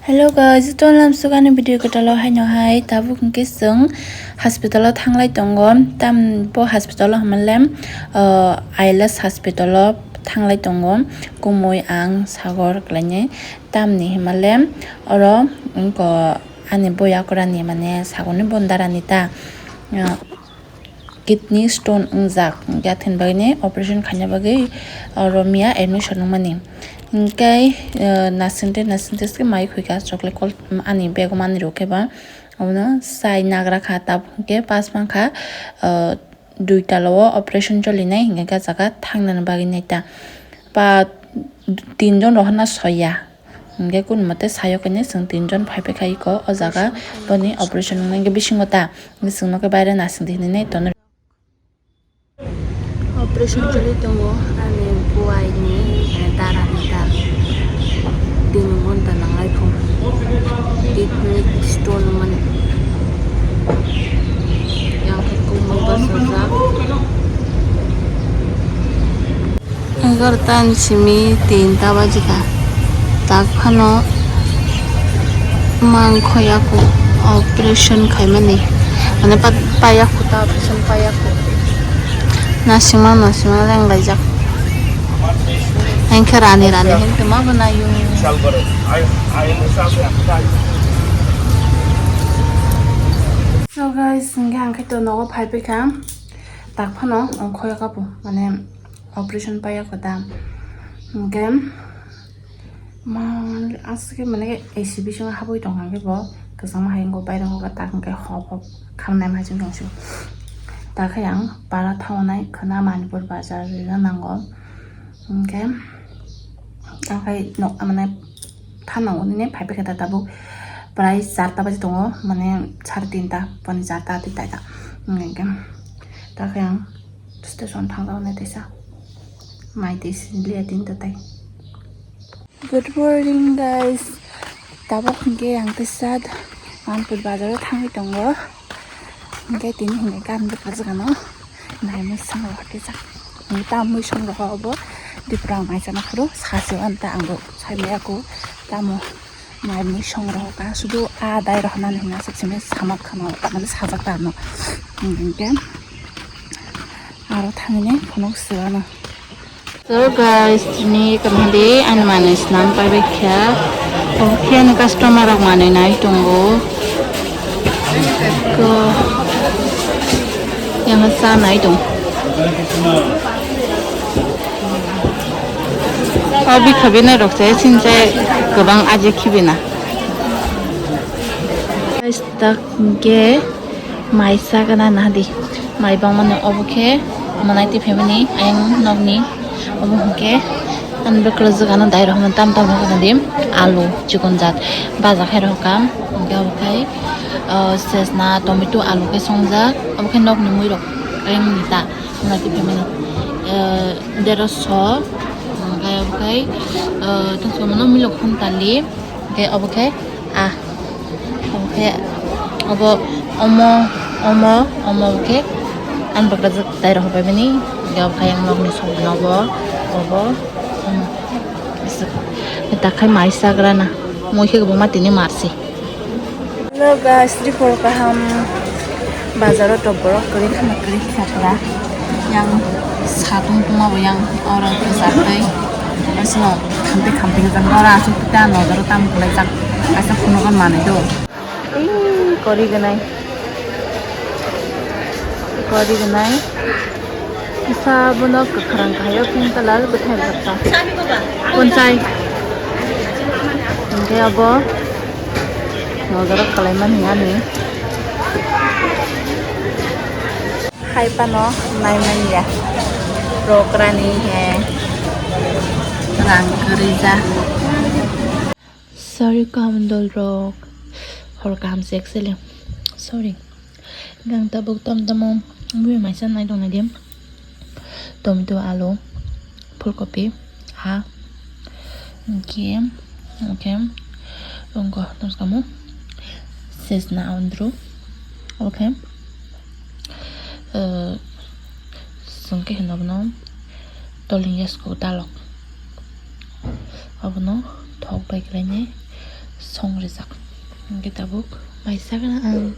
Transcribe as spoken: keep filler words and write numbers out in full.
Hello guys, jotono lamsukani video kwtalo haino hai tabuk hwnkhe chwng hospital o thanglai tongo. Tam bo hospital o hwnmale, uh, I L S hospital o thanglai tongo. Kumui ang sagor kwlainai tamni hwnmale oro wngkha ani boyakrani mane sagorni bondarani ta, uh, kidney stone wngjak, hwnkhe athaini bagwi operation khaina bagwi oro miya admission wngmani. Hwnkhe, eh, nasingte nasingte se mai khuika chocolate kol ani bag o manwi rw khe ba. Obono chai nagra kha, tabuk hwnkhe pass mankha, eh, duita lo o operation cholinai, hwnkhe o jaga thangnani bagwi naita. Pa tinjon rohorna soya. Hwnkhe kun mate sayo khe chwng tinjon phaipaikha iko o jaga boni operation wngnai hwnkhe bisingo ta, hwnkhe chwngno khe baire nasingdi hinwi nai tonwi. Operation choli tongo ani buai ni, eh, dara ni ta. Tin ghonta nanglai phung. Kidney stone mani. Yang khe kumui bwsajak. Egarota ni simi tinta bajikha. Tak phano mangkhoya kho operation khaimani. Mane pa-, paya kho ta operation paya kho. Nasima nasima lenglaijak. Hengkhe rani rani hengkhe ma bo nayo. So guys, hingke ang khe to nogo phai phaikha. Tak phano ongkhoya kha bo, mane operation paiya kho ta. Hingke ma aswk khe mane A C bisingo habwi tongkha khe bo, kwchangma hai wngkha, bairok wngkha, tak hingke hop hop khamnai ma hai chwng tong sio. Tak khe ang para thangnai khwna Manipur bazar rina nango. Hingke ang khai nok, mane, thango nini phai phaikha ta tabuk prai charta baji tongo, mane, sare tinta poni charta twi taita. Hingke ta khe ang station thangjago nai teisa mai twi siliya tinta tai. Good morning, guys. Tabuk hingke ang teisa Manipur bazar o thangwi tongo. Hingke tini hingke gam bwkha jagano nai mui song rok tei jak. Hingke ta mui song rok obo Tripura maisa no phuru sasi o anta ang bo sai maya kho tamo nai mui song rok ka sudu a dai rok nani hingna se simi samak khano mane sajak ta no. Hingke aro thangni phunuk sibano. So guys, tini kamhadi ani manwi snam pai kha. Omo khe ani customer rok manwi nai tongo. Ko yang cha nai tong. O bikha bini rok se sinchai kwbang aji khibina. Guys, tak hingke mai sagana nahadi. Mai bangmani obo khe manai twi phaimani ayang nokni. Obo hingke ani bwkrajwk ano dai rok tam tam rok di alu chikon jat baja khe rok kam. Hingke obo khai, ah, sesna, tomato, alu khe songjak. Obo khe nokni mui rok ayang ni ta manai twi phaimani, ah, deroso. Hingke obo khai, ah, tongthok mano milok hon tali. Hingke obo khe, ah, obo khe, obo, omo, omo, omo khe, ani bwkrajwk tai rok bai bini, hingke obo khe yang nokni song no obo, obo, omo. Aswk. Takhai mai sagra na, mui khe kwbangma tini marsi. Hello guys, report kaham. Bazar o to borok kwrwi khama kwrwi kha kha. Yang satung tuma bo yang oro kwchak tei asino khamti khamti khe oro aswk ta nojaro tam kwlai jak. Kaisa phunukgo manwi do. Ei kori gwnai. Kori gwnai. Kisa bono kwkhwrang kahio pink colour bwthai bwkha. Ponsai. Hingke abo nojaro kwlaimani ani. Hai phano naimanya. Rokrani he. Rang kwrwija. Sorry, kaham dol rok. Hor kaham se actually. Sorry. Gang tabuk tom tomo bui maisa nai tong nai di. Tomato, alu, phulkopi, ha. Hingke, hingke, wngkha, tongskamo. Sesna andro. Okay. Eh, chwng khe hino bono tolni yasko dalok. Abono thok bai khlainai song rijak. Hingke tabuk mai sakno ang